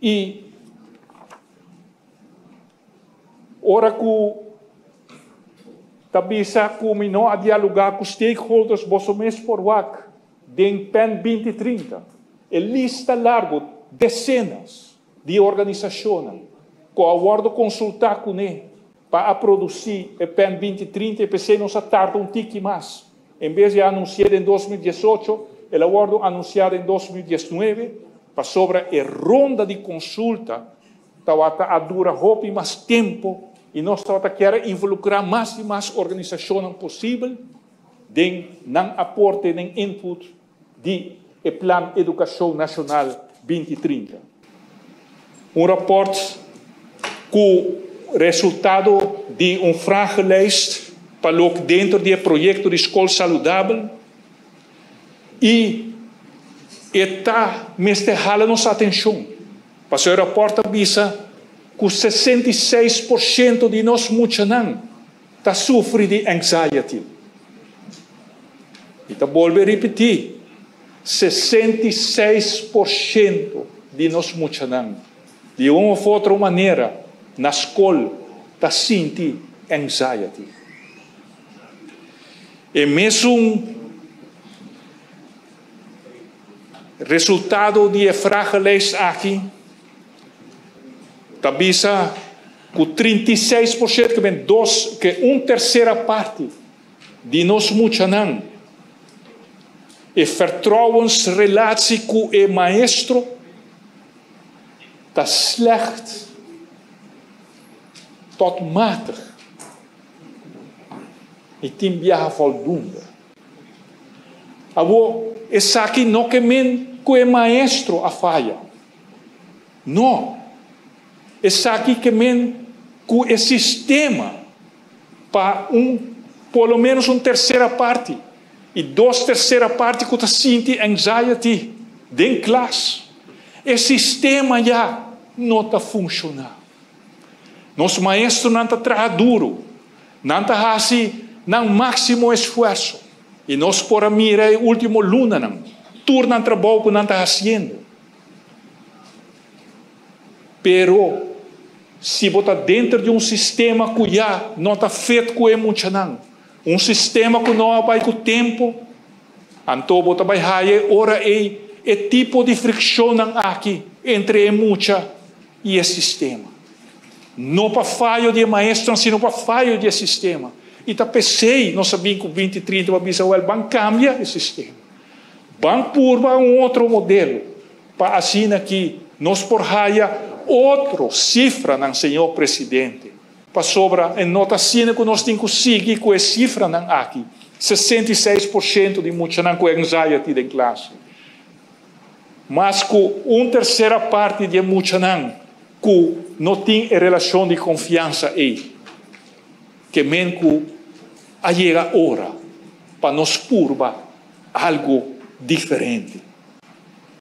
I ora ku ta bisa ku mi no a dialogá ku stakeholders, boso mes por wak den PEN 2030 e lista largu, desenas di organisashonnan ku a wòrdu konsultá kuné pa a produsí e PEN 2030, i p'esei nos a tarda un tiki mas. En bes di a anunsi'é den 2018, el a wòrdu anunsiá den 2019, pasobra e ronda di konsulta tabata a dura hopi mas tempu i nos tabata kier a involukrá mas i mas organisashonnan posibel den nan aporte, den input di e Plan Edukashon Nashonal 2030. Un rapòrt ku resultado di un vragenlijst pa loke dentro di e proyekto di Skol Saludabel i e ta mester hala nos atenshon pasobra e rapòrt ta bisa ku 66% di nos muchanan ta sufri di anxiety. Mi ta bolbe ripití, 66% di nos muchanan, di un òf otro manera, na skol ta sinti anxiety. E mesun resultado di e vragenlijst aki ta bisa ku 36%, ke men dos, ke un tersera parti di nos muchanan, e vertrouwensrelatie ku e maestro ta slecht tot matig i tin biaha voldoende. Awor, esaki no ke men ku e maestro a faya. No. Esaki ke men ku e sistema pa un por lo menos un tersera parti i dos tersera parti ku ta sinti anxiety den klas. E sistema ya no ta funshoná. Nos maestronan ta traha duru, nan ta hasi nan máksimo esfuerso i nos por a mira e último lunanan tur nan trabou ku nan ta hasiendo. Pero si bo ta denter di un sistema ku ya no ta fit ku e muchanan, un sistema ku no a bai ku tempu, anto bo ta bai haya e ora ei e tipo di frikshonnan aki entre e mucha i e sistema. No pa fayo di e maestronan, sino pa fayo di e sistema. I ta p'esei nos a bin ku 2030 pa bisa, wèl, ban kambia e sistema. Ban purba un otro modelo pa asina ki nos por haya otro sifranan, señor Presidente. Pasobra e no ta asina ku nos tin ku sigui ku e sifranan aki, 66% di muchanan ku anxiety den klas. Mas ku un tersera parti di e muchanan ku no tin e relashon di konfiansa ei. Ke men ku a yega ora pa nos purba algu diferente.